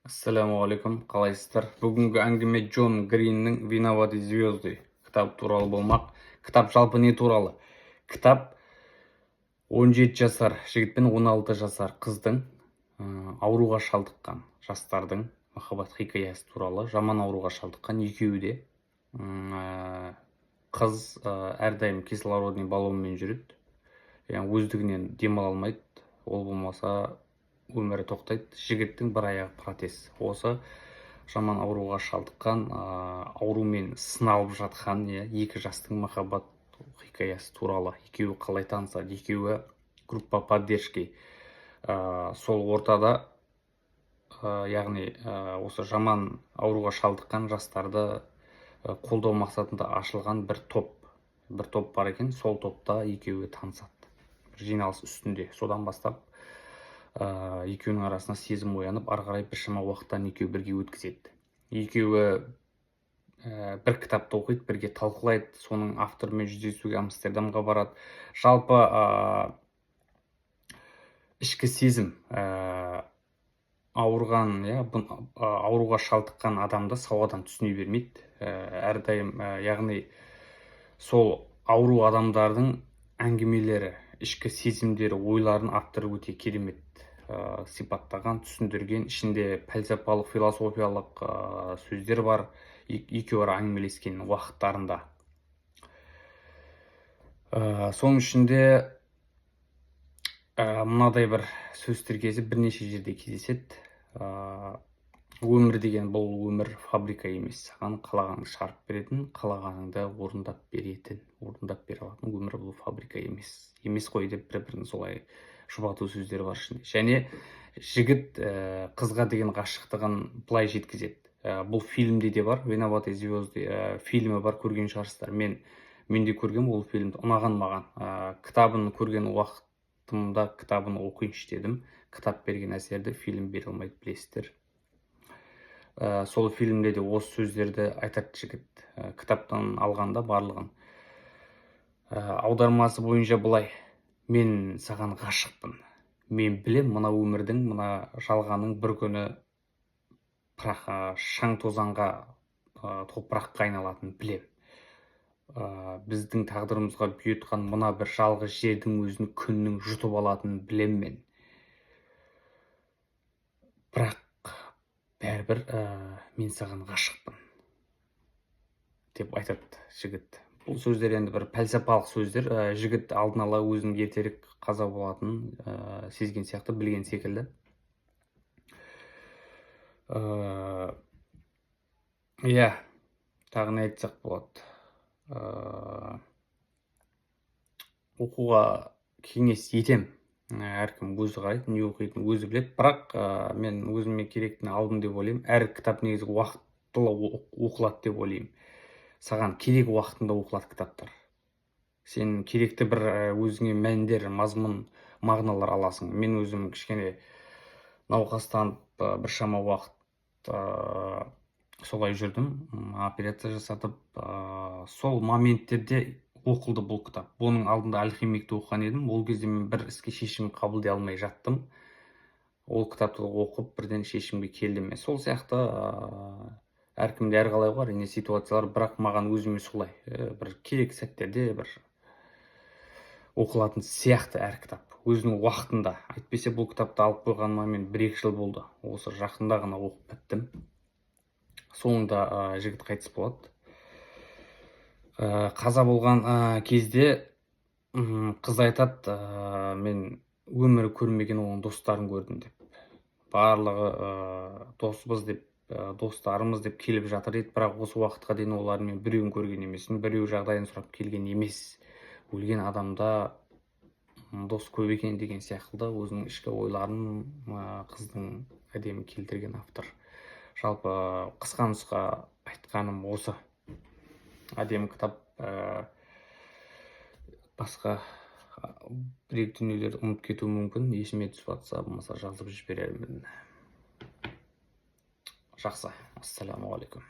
Ассалаумағалейкум, қалайсыздар? Бүгінгі әңгіме Джон Гриннің «Виноваты звезды» кітабы туралы болмақ. Кітап жалпы не туралы? Кітап 17 жасар жігіт пен 16 жасар қыздың, ауруға шалдыққан жастардың махаббат хикаясы туралы. Жаман ауруға шалдыққан екеуі де. Қыз әрдайым кислородный баллонмен жүреді, яғни өздігінен демала алмайды, ол болмаса өмірі тоқтайды. Жігіттің бір аяғы протез. Осы жаман ауруға шалдыққан, аурумен сыналып жатқан, иә, екі жастың махаббат хикаясы туралы. Екеуі қалай танысады, екеуі группа поддержки, сол ортада, яғни осы жаман ауруға шалдыққан жастарды қолдау мақсатында ашылған бір топ бар екен. Сол топта екеуі танысады бір жиналыс үстінде. Содан бастап екеуінің арасында сезім оянып, ары қарай біршама уақыттан екеуі бірге өткізеді. Екеуі бір кітапты оқиды, бірге талқылайды, соның авторымен жүздесуге Амстердамға барады. Жалпы ішкі сезім, ауырған, иә, ауруға шалдыққан адамды сау адам түсіне бермейді әрдайым, яғни сол ауру адамдардың әңгімелері, ішкі сезімдері, ойларын автор өте керемет сипаттаған, түсіндірген. Ішінде пәлсапалық, философиялық сөздер бар екеуара әңгімелескен уақыттарында. Соның ішінде мынадай бір сөз тіркесі бірнеше жерде кездеседі: «Өмір деген бұл өмір фабрика емес, саған қалағаныңды шығарып беретін, қалағаныңды орындап беретін, орындап бере алатын. Өмір бұл фабрика емес қой», — деп бір бірін солай жұбату сөздері бар ішінде. Және жігіт қызға деген ғашықтығын былай жеткізеді. Бұл фильмде де бар, «Виноваты звезды» фильмі бар, көрген шығарсыздар. Мен де көргенмін ол фильмді, ұнаған маған. Кітабын көрген уақытымда кітабын оқиыншы дедім. Кітап берген әсерді фильм бере алмайды, білесіздер. Сол фильмде де осы сөздерді айтады жігіт, кітаптан алғанда барлығын. Аудармасы бойынша былай: «Мен саған ғашықпын. Мен білем, мына өмірдің, мына жалғанның бір күні прах, шаң тозаңға, топыраққа айналатынын білем. Біздің тағдырымызға бұйыртқан мына бір жалғыз жердің өзін күннің жұтып алатынын білем мен. Бірақ бәрібір мен саған ғашықпын», — деп айтады жігіт. Бұл сөздер енді бір пәлсапалық сөздер. Жігіт алдын ала өзінің ертерек қаза болатынын сезген сияқты, білген секілді. Иә, тағы не айтсақ болады? Оқуға кеңес етем. Әркім өзі қарайды, не оқитынын өзі біледі. Бірақ мен өзіме керектіні алдым деп ойлаймын. Әр кітап негізі уақытылы оқылады деп ойлаймын. Саған керек уақытында оқылады кітаптар. Сен керекті бір өзіңе мәндер, мазмұн, мағыналар аласың. Мен өзім кішкене науқастанып, біршама уақыт солай жүрдім, операция жасатып, сол моменттерде оқылды бұл кітап. Бұның алдында «Алхимикті» оқыған едім. Ол кезде мен бір іске шешім қабылдай алмай жаттым. Ол кітапты оқып, бірден шешімге келдім мен. Сол сияқты әркімде әрқалай ғой, әрине, ситуациялар. Бірақ маған өзіме солай бір керек сәттерде бір оқылатын сияқты әр кітап өзінің уақытында. Әйтпесе бұл кітапты алып қойғаныма мен 1-2 жыл болды, осы жақында ғана оқып біттім. Соңында жігіт қайтыс болады. Қаза болған кезде қыз айтады: «Мен өмірі көрмеген оның достарын көрдім», — деп. «Барлығы доспыз деп, достарымыз деп келіп жатыр дейді, бірақ осы уақытқа дейін олардың мен біреуін көрген емеспін, біреуі жағдайын сұрап келген емес. Өлген адамда дос көп екен», — деген сияқты өзінің ішкі ойларын қыздың әдемі келтірген автор. Жалпы қысқа нұсқа айтқаным осы. Әдемі кітап. Басқа бір екі дүниелерді ұмытып кетуім мүмкін. Есіме түсіп жатса, болмаса жазып жіберермін. Жақсы, ассалаумағалейкум.